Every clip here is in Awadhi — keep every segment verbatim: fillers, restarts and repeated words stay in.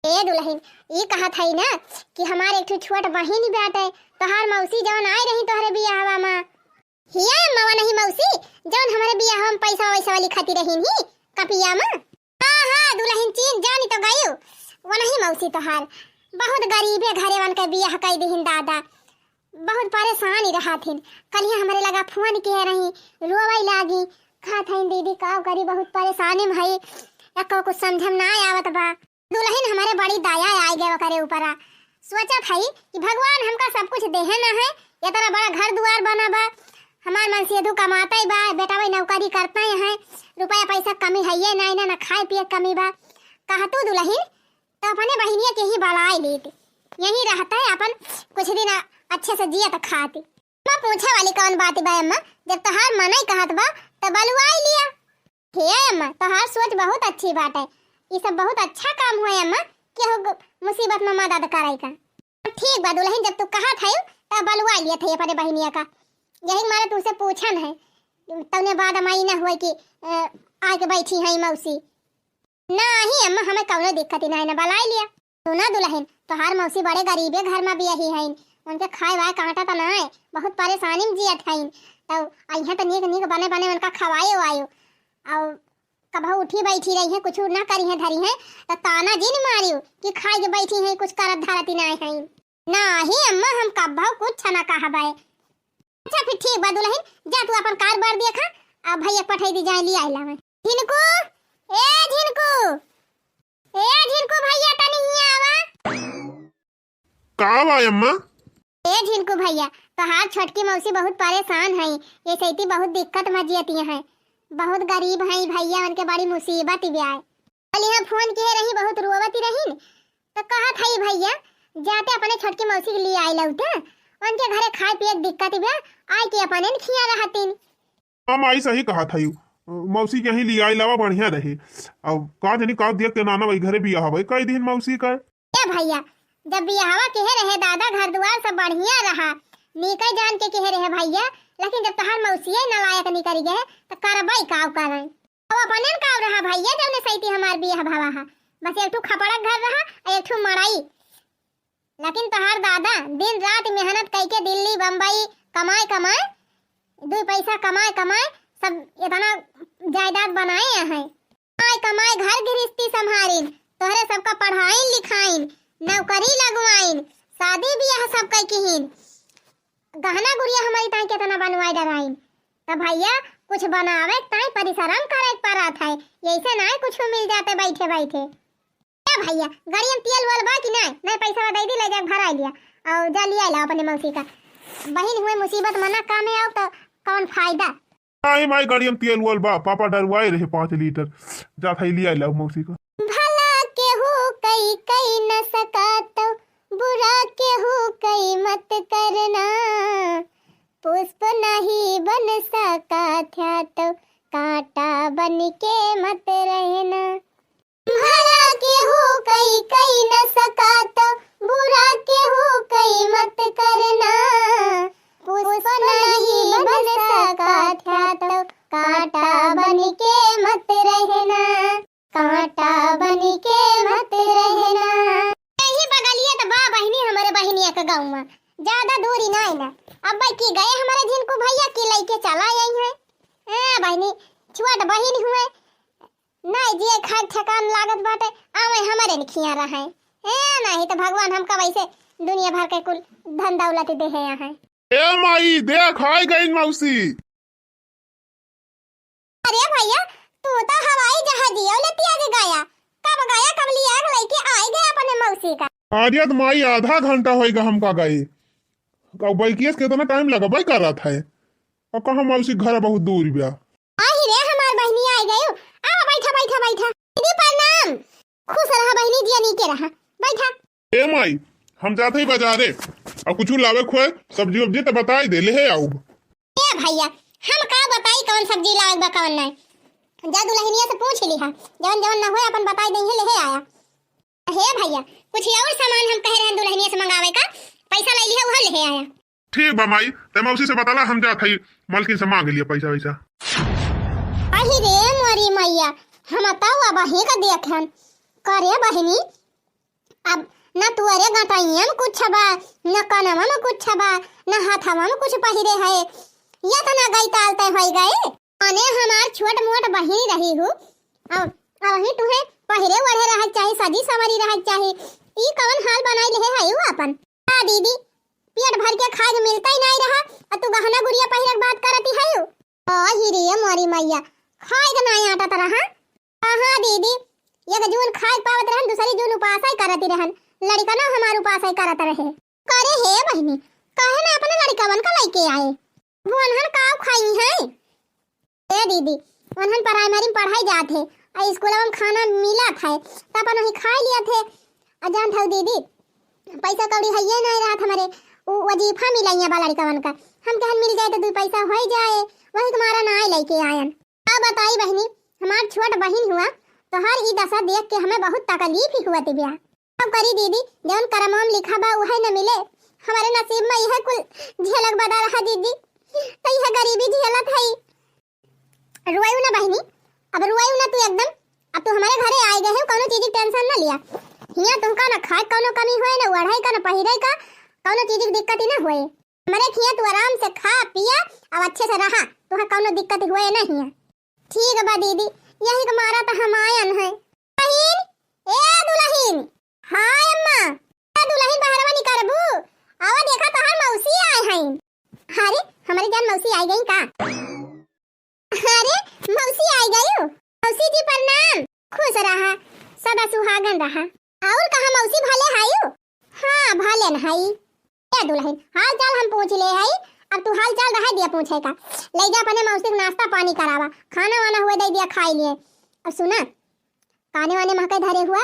ए दुलहिन, ई कहत हई ना कि हमार एक ठो छोट बहिन बाटे, तोहार मौसी जवन आए रही तोहरे बियाहवा मा। हिया अम्मा, वनही मौसी, जवन हमरे बियाहवा मा पैसा वैसा वाली खातिर रहीन ही, कपिया मा। हाँ, हाँ, दुलहिन चीन जानी तो गयू, वनही मौसी तोहार। बहुत गरीबे घरे वनके बियाह कई दिहिन दादा। बहुत परेशान ही रहत हिन। कलिया हमरे लगा फोन किहे रही, रोवै लागी, कहत हईन, "दीदी, का करी, बहुत परेशानी में हई, एको कुछ समझ में ना आवत बा।" दुलहिन हमरे बड़ी दया आइ गए ओकरे ऊपरा। सोचत हई कि भगवान हमका सब कुछ देहे न है, इतना बड़ा घर दुआर बना बा, हमार मनसेधू कमाते बा, बेटवा नौकरी करते हैं, रुपया पैसा कमी हइये ना, ना, ना खाए पिए कमी बा। कहतू दुलहिन, तो अपने बहिनिया के ही बलाए लेत, यहीं रहते अपन कुछ दिन अच्छे से जियत खात। अम्मा, पूछे वाली कौन बात बा अम्मा, जब तोहार मनई कहत बा तो बलुआई लिया। हे अम्मा, तोहार सोच बहुत अच्छी बात है, ये सब बहुत अच्छा काम हुआ अम्मा, केहू ग-, मुसीबत में मदद करे का। ठीक बा दुलहिन, जब तू कहत है तो बलुआई लिया थे अपने बहिनिया का, यही मारे तुमसे पूछन है, तौने बाद अम्मा ई ना हुए कि अ, आके बैठी है मौसी। नाही अम्मा, हमें कौनो दिक्कत ही नाही, ना बलाई लिया। सुना दुलहिन, तोहार मौसी बड़े गरीबे घर में बियाही हईन, उनके खाए वाए कांटा त नाय, बहुत परेशानी में जियत हईन। तब अइहें त नीक नीक बने बने उनका खवाए वाए, और कबहू उठी बैठी रही हैं, कुछ ना करी हैं धरी हैं, त ताना जिन मारियो कि खाए के बैठी हैं, कुछ करत धरत ही नाय हईन। नाही अम्मा, हम कबहू कुछ ना कहबे। अच्छा फिर ठीक बा दुलहिन, जा तू अपन कार बार देखा, आ भैया पठाई दी जाए, ले आइला मैं। झिनकू, ए झिनकू, ए झिनकू भैया, तनी हियाँ आवा। का बा अम्मा? ए झिनकू भैया, तोहार छोटकी मौसी बहुत परेशान है, ये सैती बहुत दिक्कत में जियती हैं, बहुत गरीब हैं भैया, उनके बड़ी मुसीबत बा। कल यहाँ फोन किहे रही, बहुत रोवती रहीन, तो कहत हई भैया, जाते अपने छोटकी मौसी के लिए आइला उठा, उनके घरे खाए पिए के दिक्कत बा, आए के अपने न खिया रहतीन। हाँ माई, सही कहत हई, मौसी के यहीं लियाई लावा बढ़िया रहे। अब का जानी का देख के नाना वही घरे बियाह हवे कई दिन मौसी का। ए भैया, जब बियाहवा किहे रहे दादा, घर दुआर सब बढ़िया रहा, नीके जान के किहे रहे भैया, लेकिन जब तोहार मौसिये नालायक निकल गए तो करबई का करे। अब अपने न का रहा भैया, जौने सैती हमार बियाह भवा हा, बस एक ठो खपड़ा घर रहा और एक ठो मड़ई। लेकिन तोहार दादा दिन रात मेहनत कइके दिल्ली बम्बई कमाए कमाए, दुई पैसा कमाए कमाए, सब इतना जायदाद बनाए हैं। कमाए कमाए घर गृहस्थी संभारिन, तोहरे सबका पढ़ाइन लिखाइन, नौकरी लगवाइन, शादी बियाह सब कई किहिन। गहना गुड़िया हमारी ताई कितना बनवाए डराइन। तब भैया कुछ बनावे ताई परिश्रम करे के पड़त है, ऐसे नाय कुछ मिल जाते बैठे बैठे। ए भैया, गाड़िया में तेल वोल बा कि नाय? नाय, पैसा दे दी, ले जाके भराई लिया और जा लिया ला अपने मौसी का। बहिन हुए मुसीबत में ना कामे आओ तो कौन फायदा? नाहीं माई, गाड़िया में तेल वोल बा, पापा डरवाए रहे पाँच लीटर, जा था लिया ला मौसी का। भला केहू कई कई न सका तो बुरा केहू कई मत करना, पुष्प नहीं बन सका था तो कांटा बन के मत रहना। भला केहू कई कई न सका तो बुरा केहू कई मत करना, पुष्प नहीं बन सका था तो कांटा बन के मत रहना। कांटा बन के मत रहना। यही बगलिया त बा बहिनी, हमरे बहिनिया के गौवा, ज्यादा दूरी नाय ना। अब की गए हमरे झिनकू भैया की लइके चला आई हैं। ए बहिनी, छोट बहिन हुए, नाय जिए खाए ठेकान लागत बाटे, आवे हमरे न खिया रहे। ए, नहीं तो भगवान हमका वैसे दुनिया भर के कुल धन दौलत देहे हैं। ए माई, देख, आइ गइन मौसी। अरे भैया, तू तो हवाई जहाजियो लेती आज गया। कब गया, कब लिया के लेके आइ गया अपने मौसी का? अरे त माई, आधा घंटा होइगा हमका गए। अब बैकियस कितना टाइम लगबे करत है। अब कहाँ मौसी घर बहुत दूर बा। आही रे, हमार बहिनी आइ गयो। आ, बैठा, बैठा, बैठा। दीदी प्रणाम। खुश रहा बहिनी, जिया नीके रहा। बैठा। ए माई, हम जात हई बाजारे, अब कुछ लावे खोए, सब्जी उब्जी त बताई दे, लेहे आउब। ए भैया, हम का बताई कौन सब्जी लावे बा कौन नहीं। जा दुलहिनिया से पूछ लिहा, जवन जवन ना होए अपन बताई देइहे, लेहे आया। हे भैया, कुछ और सामान हम कहे रहे दुलहिनिया से मंगावे का, पैसा ले लिहा, उहो लेहे आया। ठीक बा माई, ते मौसी से बताला, हम जात हई मलकिन से मांग लिया पैसा वैसा। अहि रे मोरी मैया, हम तौ अबही का देखन। करे बहिनी, अब न तुअरे गटइया में कुछ बा, न कनवा में कुछ बा, न हथवा में कुछ पहिरे है। यतना गइताल तै होइ गए। अने हमार छोट मोट बहिनी रही हूँ, अब, अब ही तुहे पहिरे ओढ़े रहक चाही, सजी संवरी रहक चाही। ई कवन हाल बनाई लेहे है उ आपन? का दीदी, पेट भर के खाए के मिलता ही नहीं रहा, और तू गहना गुरिया पहिरे के बात करती है उ? ओ ही रे मोरी मैया, खाए के नहीं आटत रहा। हाँ दीदी, एक जून खाए पावत रहन, दूसरी जून उपास ही करती रहन। लड़िका ना हमार उपास ही करत रहे। करे हे बहिनी, काहे ना अपने लड़िकवन का लइके आए? वो उन्हन का खाई हैं? ए दीदी, उन्हन प्राइमरी में पढ़ाई जात है, आ स्कूलवा में खाना मिलत है, त अपन वही खाए लियत है। आ जानत हऊ दीदी, पैसा कौड़ी हइये नहीं रहत हमरे, उ वजीफा मिलइया बा लड़िकवन का। हम कहन मिल जाए तो दू पैसा होइ जाए, वही के मारा ना आए लइके आयन। का बताई बहिनी, हमार छोट बहिन हुआ, तोहार ई दशा देख के हमें बहुत तकलीफ ही हुआ तिबिया। अब करी दीदी, जौन करमवा में लिखा बा उहे न मिले। हमारे नसीब में यह कुल झेलक बदा रहा दीदी, तो यह गरीबी झेलत है। रुआयु ना बहिनी, अब रुआयु ना तू एकदम। अब तू हमारे घरे आए गए हो, कौनो चीज की टेंशन ना लिया। हियाँ तुमका ना खाए कौनो कमी होए, ना ओढ़ाई का, ना पहिरे का, कौनो चीज की दिक्कत ही ना होए। हमरे खिया तू आराम से खा पिया, अब अच्छे से रहा, तुहा कौनो दिक्कत हुए नहीं है। ठीक बा दीदी, यही के मारा तो हम आयन है। दुलहिन, ए दुलहिन। हाँ अम्मा। ए दुलहिन बहरवा निकरबू, आवा देखा तोहार मौसी आए हैं। अरे हमरे जान मौसी आई गई का? अरे मौसी आई गई। मौसी जी प्रणाम। खुश रहा, सदा सुहागन रहा। और कहा मौसी भले हायु? हाँ भले न हाई। ए दुलहिन, हाल चाल हम पूछ ले हई, अब तू हाल चाल रहे दिया पूछे का। ले जा अपने मौसी के नाश्ता पानी करावा, खाना वाना हुए दे दिया खाई लिए। अब सुना, काने वाने महके धरे हुआ,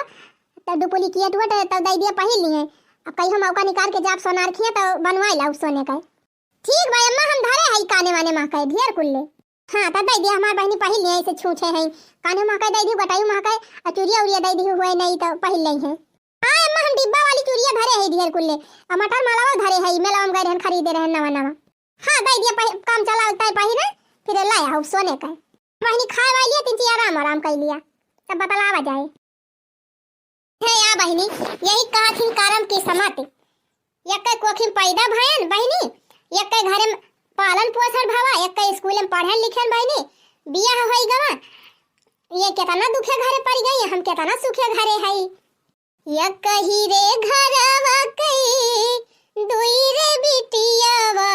तब duplicate हुआ, तब दे दिया पहिर लिए। अब कहीं हम मौका निकाल के जाब सोनार खिया तो बनवाए ला सोने का। ठीक बा अम्मा, हम धरे हई काने वाने महके ढेर कुल्ले। हाँ, तब दे दिया हमार बहिनी पहिर लिए, ऐसे छूछे हई। काने महके दे दियो, गटायु महके, आ चूड़िया उड़िया दे दियो हुए नहीं तो पहिर ले हैं। हाँ अम्मा, हम डिब्बा वाली चूड़िया धरे है ढेर कुल्ले, आ मटर मालावा धरे है, मेलावा में गए रहन खरीदे रहन नवा नवा। हाँ दे दिया, पहि-, काम चला उतना ही पहिरे, फिर लाया हो सोने का। बहिनी खाए वाली है, तीन चार आराम आराम कर लिया, तब बतलावा जाए। हे या बहिनी, यही कहत ही करम किस्मत। यक्के कोखी में पैदा भयन बहिनी, यक्के घरे में पालन पोषण भवा, यक्के स्कूल में पढ़न लिखन बहिनी, बियाह होई गवा। ये केतना दुखे घरे पड़ गई, हम केतना सुखे घरे हई। यक्कही रे घरवा कई दुई रे बिटियावा,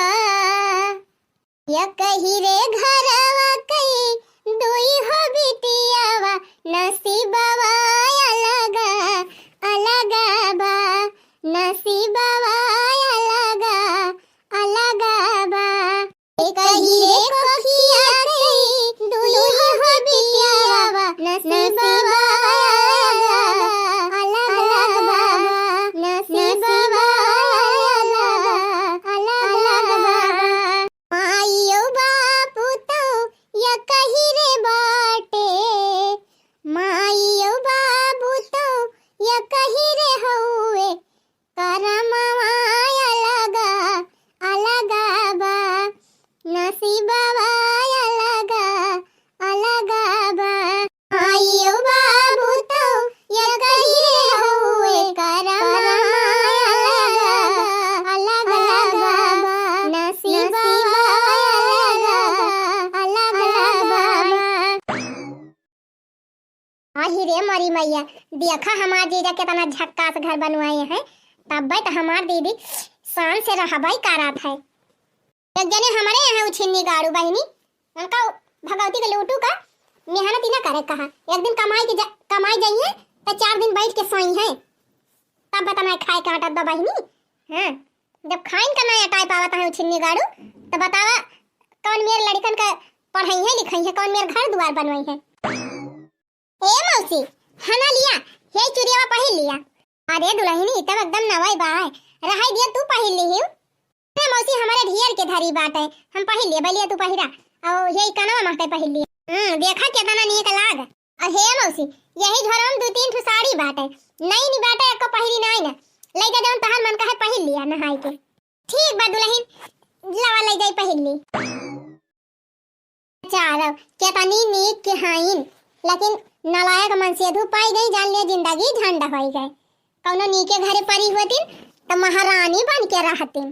यक्कही रे घरवा कई दुई हो बिटियावा, नसीबवा अलगा अलगा बा, नसीबवा अलगा अलगा बा। एकही रे कोखिया के दुई हो बिटियावा, नसीबवा अलग अलग बा, नसीबवा अलग अलग बा। माइयो बापू तो एकही रे बाटे, माइयो बापू तो एकही रे हउए, करमवा अलगा अलगा बा, नसीबवा अलगा अलगा बा। माइयो बाबू तो एकही रे हउए, करमवा अलगा अलगा बा, नसीबवा अलगा अलगा बा। आही रे मोरी मैया, देखा हमार जीजा केतना झक्कास घर बनवाए हैं, तब्बे तो हमार दीदी शान से रहबई करत है। एक जने हमरे यहाँ उछिन्नी गाड़ू बहिनी, उनका भगवती के लूटू का मेहनत ही ना करे कहा। एक दिन कमाई के जा, कमाई जाइए तो चार दिन बैठ के सोई हैं, तब बता मैं खाए के आटा दो बहिनी। हाँ, जब खाइन का नया टाइप आवत है उछिन्नी गाड़ू, तो बतावा कौन मेर लड़कन का पढ़ाई है लिखाई है, कौन मेर घर दुआर बनवाई है। ए मौसी, हना लिया, हे चुरियावा पहिर लिया। अरे दुलहिनी, ई तब एकदम नवाई बा है, रहाई दिया तू पहिर ली हिउ। अरे मौसी, हमारे ढियर के धरी बात है, हम पहिर लिए, बलिया तू पहिरा, और ये कनवा महके पहिर लिए। हम्म, देखा केतना नीक लाग। अरे मौसी, यही झोरा में दू तीन ठो साड़ी बाटे, नई नी बाटे, एको पहिरी नाई ना। लइका जौन तहार मन कहे पहिर लिया नहाई के। ठीक बा दुलहिन, लावा लइ जाई पहिर ली। चारो केतनी नीक के हाइन, लेकिन नालायक मनसेधू पाई गई, जान लिया जिंदगी झंड होई गए। कौनो नीके घरे परी होतिन, त महारानी बन के रहतिन।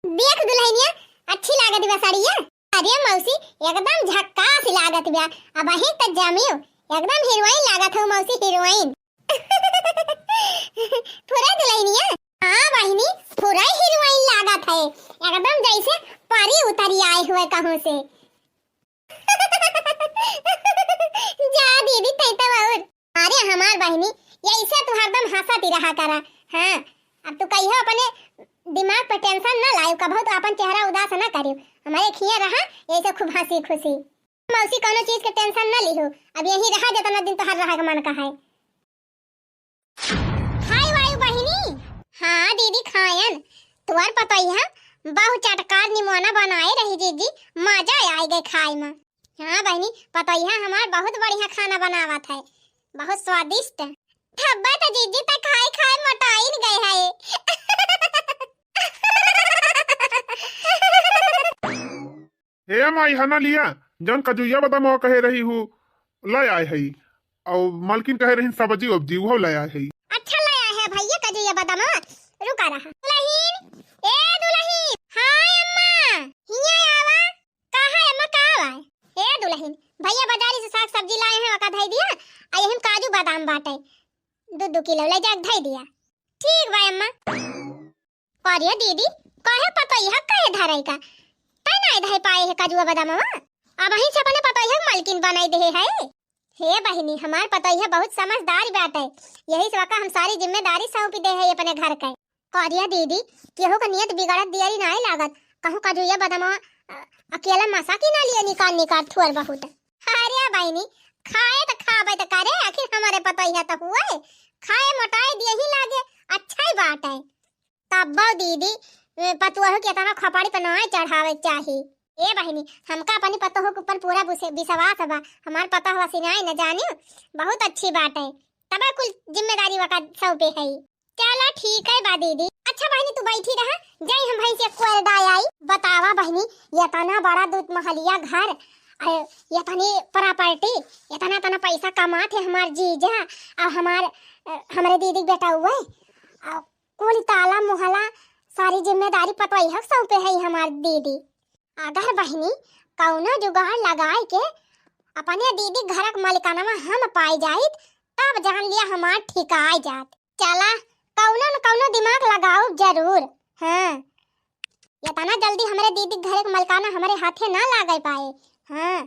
देख दुलहिनिया, अच्छी लागत बा साड़िया। अरे मौसी, एकदम झक्कास लागत बा। अबहीं त जमियो, एकदम हीरोइन लागत हौ मौसी, हीरोइन। फुरा दुलहिनिया। हाँ बहिनी, फुरा हीरोइन लागत है, एकदम जैसे परी उतरी आए हुए कहूँ से। जा दीदी, तै तो और। अरे हमार बहिनी, यैसे तू हरदम हँसत ही रहा करा। हाँ, अब तू कहियो अपने दिमाग पे tension ना लायो, कभो तो अपन चेहरा उदास ना करियो। हमारे खिया रहा, यैसे खूब हँसी खुशी। मौसी कौनो चीज के tension ना लिहो, अब यहीं रहा जितना दिन तोहर रहा के मन का है। खाई वाई बहिनी? हाँ दीदी खायन। तुअर पतोहिया बहुत चटकार निमोना बनाए रही जीजी, मजा आए गए खाए में। हाँ बहिनी, पतोहिया हमार बहुत बढ़िया खाना बनावत है, बहुत स्वादिष्ट। धब्बा तो जीजी त खाए खाए मोटाइन गए है। ए माई, हना लिया, जौन कजुइया बदामवा कहे रही हूँ, ले आए हई। और मलकिन कहे रही सब्जी उब्जी, उहो ले आए हई। अच्छा ले आए है भैया कजुइया बदामवा। रुका रहा। दुलहिन, ए दुलहिन। हाँ अम्मा। हिया आवा। का है अम्मा, का आवा? ए दुलहिन, भैया बाजारी से साग सब्जी लाए हैं, ओका धई दिया। आ यही में काजू बादाम बाटे, दू दू किलो ले जाके धई दिया। ठीक बा अम्मा। अरे दीदी, काहे पतोहिया काहे धरई का? तै नाहीं धई पाए है कजुआ बदामवा? अबहीं से अपने पतोहिया के मलकिन बनाई देहे है। हे बहिनी, हमार पतोहिया बहुत समझदार बाटे, यही से ओका हम सारी जिम्मेदारी सौंपी दे है अपने घर के। अरे दीदी, केहू का नियत बिगड़त दियरी नाहीं लागत, कहूँ कजुआ बदामवा, अ, अकेला मसा की ना लिए निकाल निकाल थोर बहुत। अरे बहिनी, खाए त खाबे त करे, आखिर हमारे पतोहिया त हुए, खाए मोटाए दिए ही लागे, अच्छा ही बात है। तब्बो दीदी, ए, पतोहू के इतना खोपड़ी पे नाहीं चढ़ावे के चाही। ए बहिनी, हमका अपनी पतोहू के ऊपर पूरा विसे-, विश्वास बा। हमार पतोहू सिनाई न जानियो, बहुत अच्छी बात है। तबे कुल जिम्मेदारी वका सौंपे है। चला ठीक है बा दीदी। अच्छा बहिनी, तू बैठी रहा, जाई हम भैंसिया कोयर डाय आई। बतावा बहिनी, इतना बड़ा दू महलिया घर, अ, इतनी property, इतना इतना पैसा कमात है हमार जीजा, और हमार, अ, हमरे दीदी के बेटा हुए, और कुल ताला मोहला सारी जिम्मेदारी पतोहिया के सौंपे है हमार दीदी। अगर बहिनी कौनो जुगाड़ लगाए के अपने दीदी घर के मालिकानवा हम पाए जाइत, तब जान लिया हमार ठिकाए जात। चला कौनो न कौनो दिमाग लगाओ जरूर। हाँ, इतना जल्दी हमरे दीदी के घरे के मलकाना हमरे हाथे ना लागे पाए। हाँ,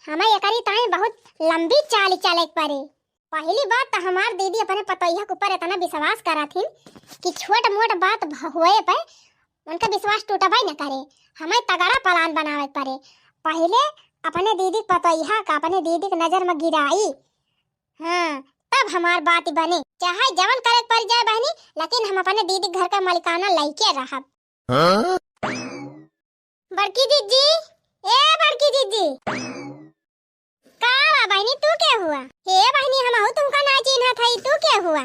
हमें एकरी ताई बहुत लंबी चाल चले के पड़े। पहली बात तो हमार दीदी अपने पतोहिया के ऊपर इतना विश्वास करत हिन कि छोट मोट बात भ-, होए पे उनका विश्वास टूटबे न करे। हमें तगड़ा plan बनावे के पड़े। पहले अपने दीदी के पतोहिया का अपने दीदी के नजर में गिराई, हाँ, तब हमार बात बने। चाहे जवन करे के पड़ जाए बहनी, लेकिन हम अपने दीदी के घर का मालिकाना लइके रहब। हाँ? बड़की जीजी, ए बड़की जीजी। का बा बहिनी, तू के हुआ? हे बहिनी, हमहू तुमका ना चिन्हत हई, तू के हुआ?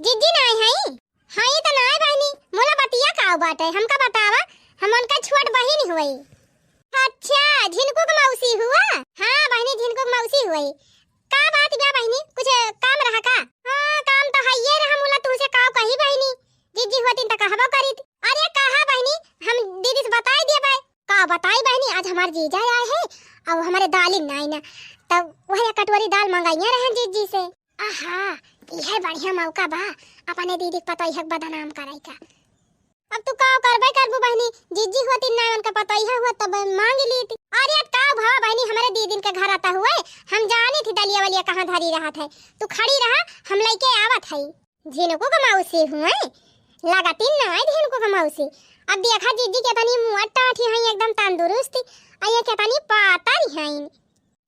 जिज्जी नाई हई? हई त नाई बहिनी, मोला बतिया का बाटे, हमका बतावा, हम उनका छोट बहिन हुई। अच्छा, झिनकू के मौसी हुआ? हाँ बहिनी, झिनकू के मौसी हुई। का बात बा बहिनी, कुछ काम रहा का? हाँ, काम त हइये रहा, मोला तुहसे का कही बहिनी, जिज्जी होतिन त कहबो करित। अरे कहा बहिनी, हम दीदी से बताई देबै। का बताई बहिनी, आज हमार जीजा आए है, अब हमारे दालिन नाई ना, तब वही एक कटोरी दाल मंगाइया रहे जिज्जी से। आहा, इहे बढ़िया मौका बा अपने दीदी के पतोहिया के बदनाम कराई का। अब तू का करबे करबू बहिनी, जिज्जी होती ना उनका पतोहिया हुआ तब मांग लीत। अरे का भवा बहिनी, हमारे दीदिन के घर आता हुए, हम जानी थी दलिया वलिया कहाँ धरी रहत है। तू खड़ी रहा, हम लइके आवत हई। झिनकू के मौसी हुए, लागती नाई झिनकू के मौसी। अब देखा जिज्जी केतनी मुआ टाठी हई, एकदम तंदुरुस्त, आ ये केतनी पातर हई।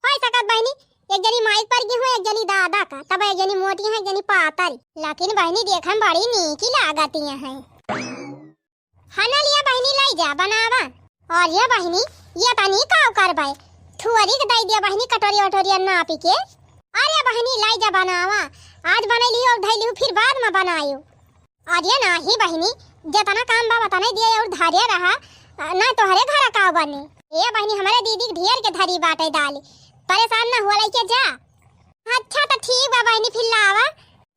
होई सकत बहिनी, एक जनी माई पर की हुए, एक जनी दादा का, तब एक जनी मोटी है, एक जनी पातर। लेकिन बहिनी देखन बड़ी नीकी लागती है। हना लिया बहिनी, लाई जा बनावा। अरे बहिनी, ये तनी का करबै? थुअरी के दई दिया बहिनी, कटोरिया वटोरिया नापी के। अरे बहिनी, लाई जा बनावा। आज बनैलियो और धैलियो, फिर बाद में बनायो। अरे नाही बहिनी, जेतना काम बा ओतने दिया और धरे रहा, ना तोहरे घर का बने। ए बहिनी, हमारे दीदी के ढेर के धरी बाटे दाल, परेशान ना हुआ, लइके जा। अच्छा त ठीक बा बहिनी, फिर लावा।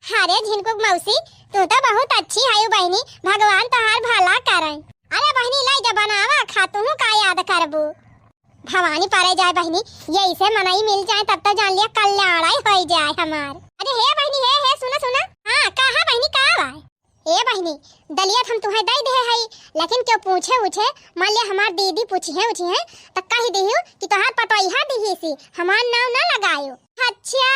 अरे झिनकुक मौसी, तू तो बहुत अच्छी है बहिनी, भगवान तोहार भला करे। अरे बहिनी, लाई जा बनावा खा, तू का याद करबू। भवानी परे जाए बहिनी, यही से मनई मिल जाए तब तो जान लिया कल्याण ही होई जाए हमार। अरे हे बहिनी, हे, हे, सुना, सुना। हाँ, कहा बहिनी, का बाय? ए बहिनी, दलिया त हम तुहे दे दे हई, लेकिन क्यों पूछे उछे, मान लिया हमार दीदी पूछी है उछी है, त कह दियो कि तोहार पतोहिया दिही सी, हमार नाव ना लगायो। अच्छा,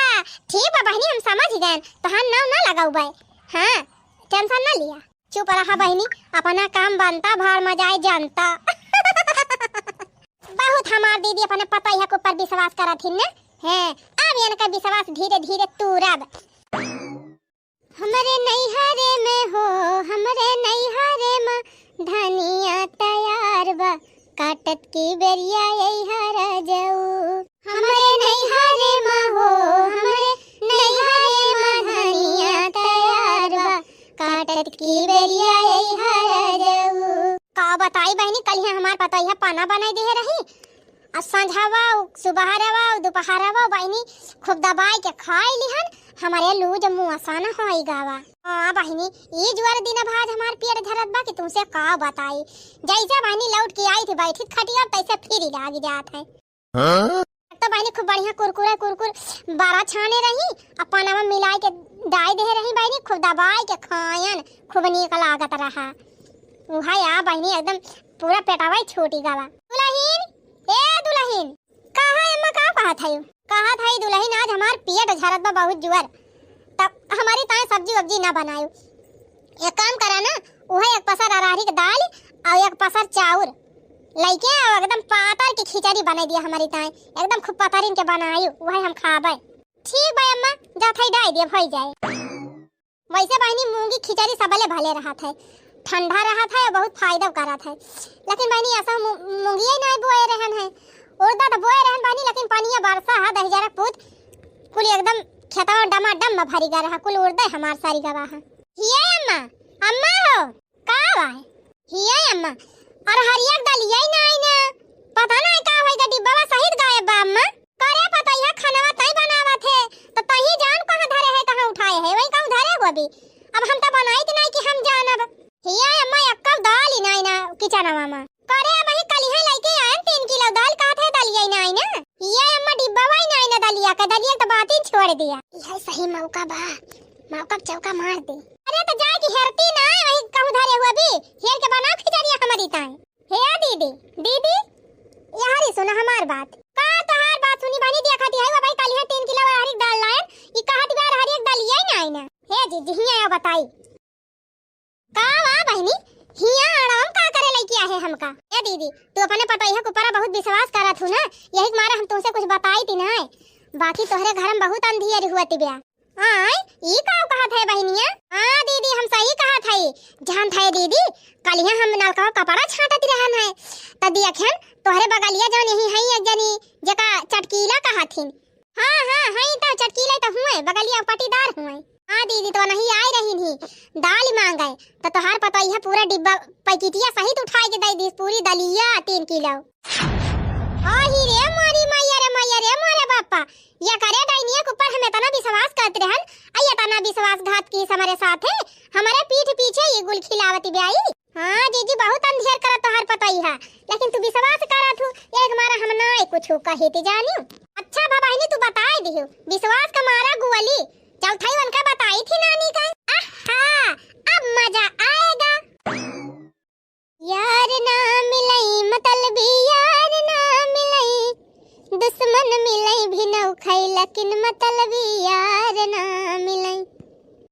ठीक बा बहिनी, हम समझ गए, तोहार नाव ना लगाऊ बे। हाँ, टेंशन ना लिया। चुप रहा बहिनी, अपना काम बनता, भाड़ में जाए जनता। बहुत हमार दीदी अपने पतोहिया के ऊपर विश्वास करत हिन ने। हैं, अब इनका विश्वास धीरे धीरे तूरब। हमरे नैहरे में हो, हमरे नैहरे में धनिया तैयार बा, काटत की बेरिया अइहा राजऊ। हमरे नैहरे में हो, हमरे नैहरे में धनिया तैयार बा, काटत की बेरिया अइहा राजऊ। का बताई बहिनी, कलिहे हमार पतोहिया पाना बनाई दिहे रही, आ संझावा, सुबहरवा, दुपहरवा बहिनी खूब दबाई के खाई लिहन, हमरे लूज मुआसा न होई गवा। हाँ बहिनी, ई जुआर दिन भाज हमार पेट झरत बा कि तुमसे का बताई। जैसे बहिनी लौट के आई थी बैठी खटिया, तैसे फिर ही लाग जात है। हाँ? तो बहिनी खूब बढ़िया कुरकुरे कुरकुर बड़ा छाने रही, आ पानवा मिलाई के डाई दे रही बहिनी, खूब दबाई के खायन, खूब नीक लागत रहा। उहा या बहिनी एकदम पूरा पेटवा ही छूटी गवा। दुलहिन, ए दुलहिन, कहा अम्मा, का कहत हयू? कहत हई दुलहिन, आज हमार पेट झरत बा बहुत जुअर, तब हमारी ताई सब्जी वब्जी ना बनायू। एक काम करा ना, उहे एक पसर अरहरी के दाल और एक पसर चाउर लइके आओ, एकदम पातर की खिचड़ी बनाई दिया हमारी ताई, एकदम खूब पतरिन के बनायू, उहे हम खाबे। ठीक बा अम्मा, जात हई डाई दिया, भई जाए। वैसे बहिनी मूंगी खिचड़ी सबले भले रहत है, ठंडा रहत है और बहुत फायदा करत है। लेकिन बहिनी ऐसा मू-, मूंगिया ही नहीं बोए रहन है, उड़दा तो बोए रहन बहिनी, लेकिन पनिया बरसा है दहिजरा पूत कुल एकदम खेतवा डमाडम में भरी गा रहा, कुल उड़दे हमार सारी गवा है। हिये अम्मा, अम्मा हो, का बाय? हिये अम्मा, अरहरिया के दलिया ही ना आई ना, पता ना का होई गा, डिब्बा सहित गायब बा अम्मा। करे पतोहिया, खनवा तई बनावत है, तो तही जान कहाँ धरे है, कहाँ उठाए है, वही कहूँ धरे होबी। अब हम तो बनाइत नहीं कि हम जानब। हिया अम्मा, एक्कव दाल ही नाई ना किचनवा में। करे अब ही कलिहे लइके आयन तीन किलो दाल, कहत है दलिया ही नाई ना। हिया अम्मा, डिब्बा वही नाई ना दलिया का, दलिया तो बात ही छोड़ दिया। यह सही मौका बा, मौका के चौका मार दे। अरे तो जाए कि हेरती ना, वही कहूँ धरे होबी, हेर के बनाओ खिचड़िया हमारी ताई। हे दीदी, दीदी, यारी सुना हमार बात। का तोहार बात सुनी बहिनी, देखा दी है वो भाई, कलिहे तीन किलो अरहरी के दाल लायन, ई कहत बा अरहरी के दलिया ही नाई ना। हे जीजी, हिया आओ बताई। का वा बहिनी, हिया आराम का करे लइके आहे हमका? ए दीदी, तू अपने पतोहिया के ऊपर बहुत विश्वास करत हूँ ना, यही के मारे हम तुमसे कुछ बताई थी ना। बाकी तोहरे घर में बहुत अंधियर हुआ तिब्या। आय, ई का कहत है बहिनिया? हाँ दीदी, हम सही कहत हई। जानत है दीदी, कलिहे हम नलका कपड़ा छाटत रहन है, त देखन तोहरे बगलिया जौन यही है एक जनी, जेका चटकीला कहथिन। हाँ, हाँ, हई त चटकीला त हुए, बगलिया पटीदार हुए। हाँ दीदी, तो नहीं आए रही ही, दाल मांगे, त तोहार पतोहिया पूरा डिब्बा पैकेटिया सहित उठाए के दे दीस, पूरी दलिया तीन किलो। आही रे मोरी मैया रे मैया रे मोरे बापा, ये करे डाइनिया के ऊपर हम इतना विश्वास करत रहन, आ ये इतना विश्वासघात की हमरे साथ है, हमरे पीठ पीछे ये गुल खिलावत ब्याई। हाँ जीजी, बहुत अंधेर करत तोहार पतोहिया, लेकिन तू विश्वास करत हूँ, एक मारा हम ना कुछ कहे ती जानियो। अच्छा बा बहिनी, तू बताए दियो, विश्वास का मारा गुअली, चौथाई उनका बताई थी नानी का। आहा, अब मजा आएगा। यार ना मिलई मतलबी, यार ना मिलई, दुश्मन मिलई भी नौ खई, लेकिन मतलबी यार ना मिलई।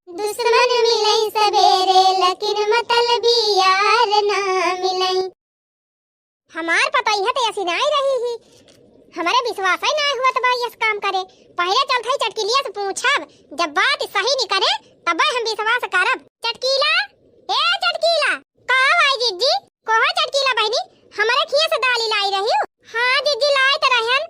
दुश्मन मिलई सबेरे, लेकिन मतलबी यार ना मिलई। हमार पतोहिया तो ऐसी नाई रही ही, हमरे विश्वास ही नाई हुआ तो भाई ऐसा काम करे। पहले चल थई चटकीलिया से पूछब, जब बात सही नहीं करे तब हम विश्वास करब। चटकीला, ए चटकीला, का भाई जीजी? कहो चटकीला बहिनी, हमरे खिया से दाली लाई रही हो? हाँ जीजी, लाई तो रहन।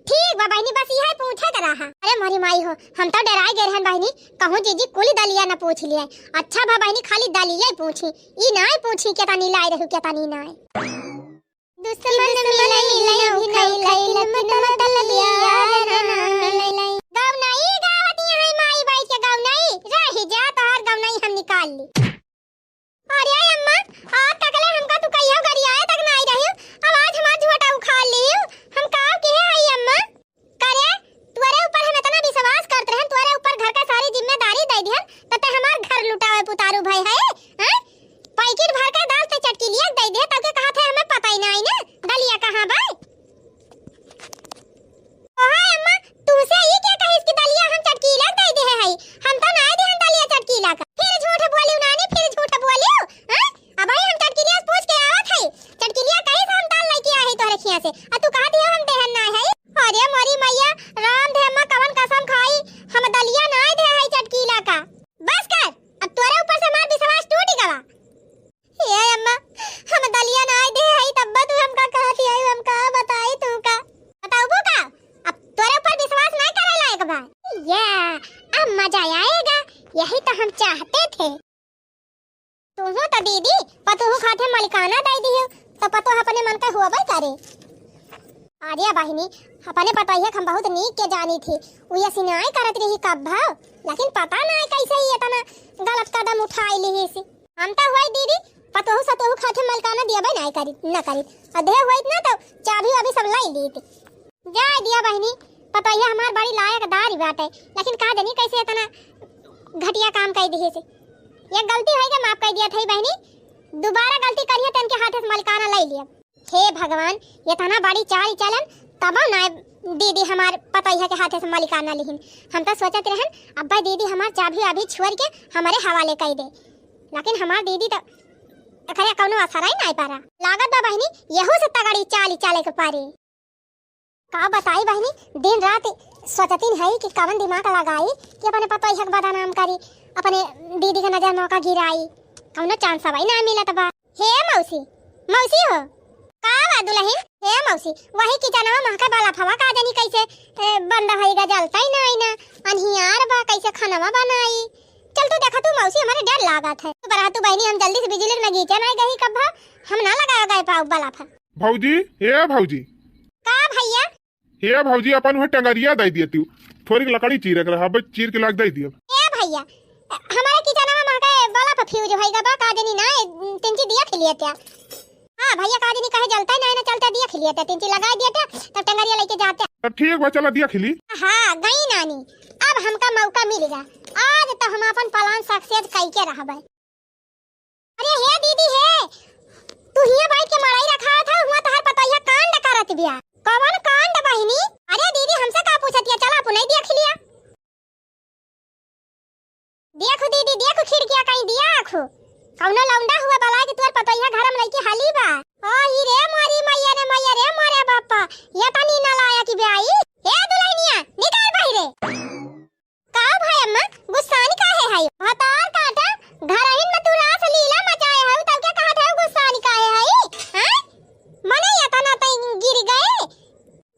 ठीक बा बहिनी, बस यही पूछे के रहा। अरे मोरी माई हो, हम तो डराई गए रहन बहिनी, कहूँ जीजी कुल दलिया न पूछ लिए। अच्छा बा बहिनी, खाली दलिया ही पूछी, ई नाई पूछी केतनी लाई रही, केतनी नाई। दुश्मन मिलई भी नौ खई, लेकिन मतलब यार ना मिलई। गौ नाई गावत यहाँ है माई बाई के गौ नाई। वाह, या, अब मजा आएगा, यही तो हम चाहते थे। तुहू तो दीदी पतोहू खाते मलिकाना दे दियो, तो पतोह अपने मन का हुआ करे। अरे बहिनी, अपने पतोहिया के हम बहुत नीक के जानी थी, उ ये सिनाई करत रही कब भाव, लेकिन पता ना कैसे ही इतना गलत कदम उठाई ली सी। हम तो हुई दीदी, पतोहू सतोहू खाते मलकाना दिया भाई ना करी, ना करी। अधे हुई ना तो चाभी अभी सब लाई ली थी। जाए दिया बहिनी, पतोहिया हमार बड़ी लायकदार ही बाटे, लेकिन का जानी कैसे इतना घटिया काम कर दिए से। ये गलती होई के माफ कर दिया था बहिनी, दोबारा गलती करिए तो इनके हाथे से मलकाना ले लिया। हे भगवान, इतना बड़ी चाल चलन, तब ना दीदी हमार पतोहिया के हाथे से मलकाना लिहिन। हम तो सोचत रहन, अब्बा दीदी हमार चाभी अभी छोड़ के हमारे हवाले कर दे, लेकिन हमार दीदी तो एकरे कौनो असर ही नहीं पड़ा। लागत बा बहिनी, यहू से तगड़ी चाल चले के पड़ी। का बताई बहिनी, दिन रात सोचतीन है कि कवन दिमाग लगाई कि अपने पतोहिया के बदनाम करी, अपने दीदी के नजर मौका गिराई, कौनो चांस अबई ना मिलत बा। हे मौसी, मौसी हो। का बा दुलहिन? हे मौसी, वही किचनवा महके बलफवा का जानी कैसे, ए, बंद होई गा, जलता ही ना, आई ना, अनहियार बा, कैसे खनवा बनाई? चल तू देखा तू मौसी, हमारे डर लागत है। तू बरहा तू बहिनी, हम जल्दी से बिजली में गीचे ना गई कब, हम ना लगावे गए पाऊ बलफ। भौजी, ए भौजी। का भैया? हे भौजी, अपन वह टंगरिया दे दिए तू, थोड़ी लकड़ी चीरे के रहा, बस चीर के लाग दे दिए। ए भैया, हमारे किचनवा में के बलफ फ्यूज होई गा बा, का जानी ना, ए, तिनची दिया खिलिए त्या। हाँ भैया, का जानी कहे जलता ही ना, ना चलता दिया खिलिए त्या, तिनची लगा दिए त्या, तब टंगरिया लेके जाते। तब ठीक बा, चला दिया खिली। हाँ, गई नानी, अब हमका मौका मिल गा, आज तो हम अपन plan success कई के रहबे। अरे हे दीदी हे, तू हियां बैठ के मड़ई रखावत हऊ, हुआं तोहर पतोहिया कांड करत बिया। कवन कांड बहिनी? अरे दीदी, हमसे का पूछत हिया, चला अपने देख लिया। देखो दीदी, देखो खिड़किया कहीं देखो, कौनो लौंडा हुआ बलाए कि तोहर पतोहिया घर में लइके हली बा। ओ ही रे मोरी मैया रे मैया रे मोरे बापा, ये तनी नालायक ब्याई। हे दुल्हनिया, निकाल बाहिरे। का भाई अम्मा, गुस्सानी काहे हई? भतार काटा, घरहिन में तू रास लीला मचाए हऊ, तब क्या कहत हऊ गुस्सानी काहे हई? हैं? मने यतना तई गिर गए?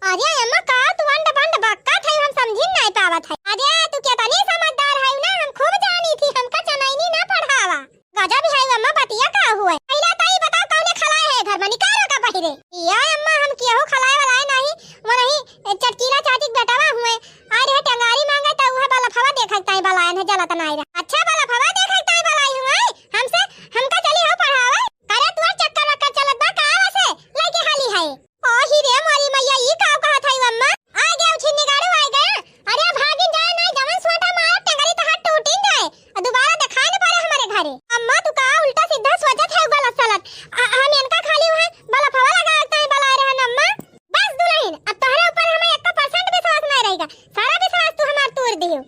अरे अम्मा, का तू अंड बंड बक्का थई, हम समझिन नहीं पावत है। अरे तू केतनी समझदार हऊ ना, हम खूब जानी थी, हमका चनैनी ना पढ़ावा। गजब है अम्मा, बतिया का हुआ? पहले तो ई बताओ, कौने खलाए है घर में, निकालो का पहिरे? या अम्मा, हम केहू खलाए वाला है नहीं, वो नहीं, ए, चटकीला चाची के बेटवा हुए। आ रहे टंगारी मांगे तो उहे बलफवा देखे के ताई बलायन है, जलत नाई रहा। अच्छा, बलफवा देखे के ताई बलाई हुए, हमसे, हमका चली हो पढ़ावे। अरे तोर चक्कर वक्कर चलत बा का से, लइके हाली है। ओ ही रे मोरी मैया, ई का कहत हई अम्मा? आ गया उछिन्नी गाड़ू, आ गया। अरे भागिन जाए नहीं, जवन सोटा मारब टंगरी तोहार टूटिन जाए। आ दोबारा दिखाई न पड़े हमारे घरे। अम्मा तू का उल्टा सीधा सोचत है गलत सलत। आ, हम इनका खाली वहाँ बलफवा लगा लगता है बला रहे हैं अम्मा। बस दुल्हन, अब तोहरे ऊपर हमें एक percent विश्वास नहीं रहेगा। सारा विश्वास तू हमार तोड़ दियो।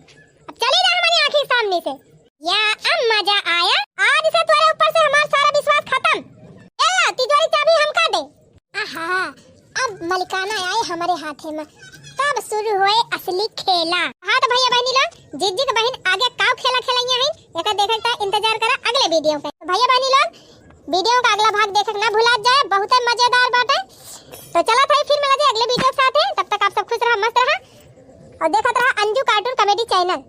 अब चली जा हमारी आँखी सामने से। या अब मजा आया, आज से तोरे ऊपर से हमार सारा विश्वास खत्म। ए ला, तिजोरी चाबी हमका दे। आहा, अब मलिकाना आए हमारे हाथे में, तब शुरू होए असली खेला। हाँ तो भैया बहनी लोग, जिज्जी के बहन आगे काव खेला खेलैया हैं, एकर देखे का इंतजार करा अगले video पे। तो भैया बहनी लोग, video का अगला भाग देखे के ना भुला जाए, बहुत मजेदार बाटे। तो चला था फिर मिला जाए अगले video के साथ, तब तक आप सब खुश रहा, मस्त रहा और देखत रहा अंजू cartoon comedy channel।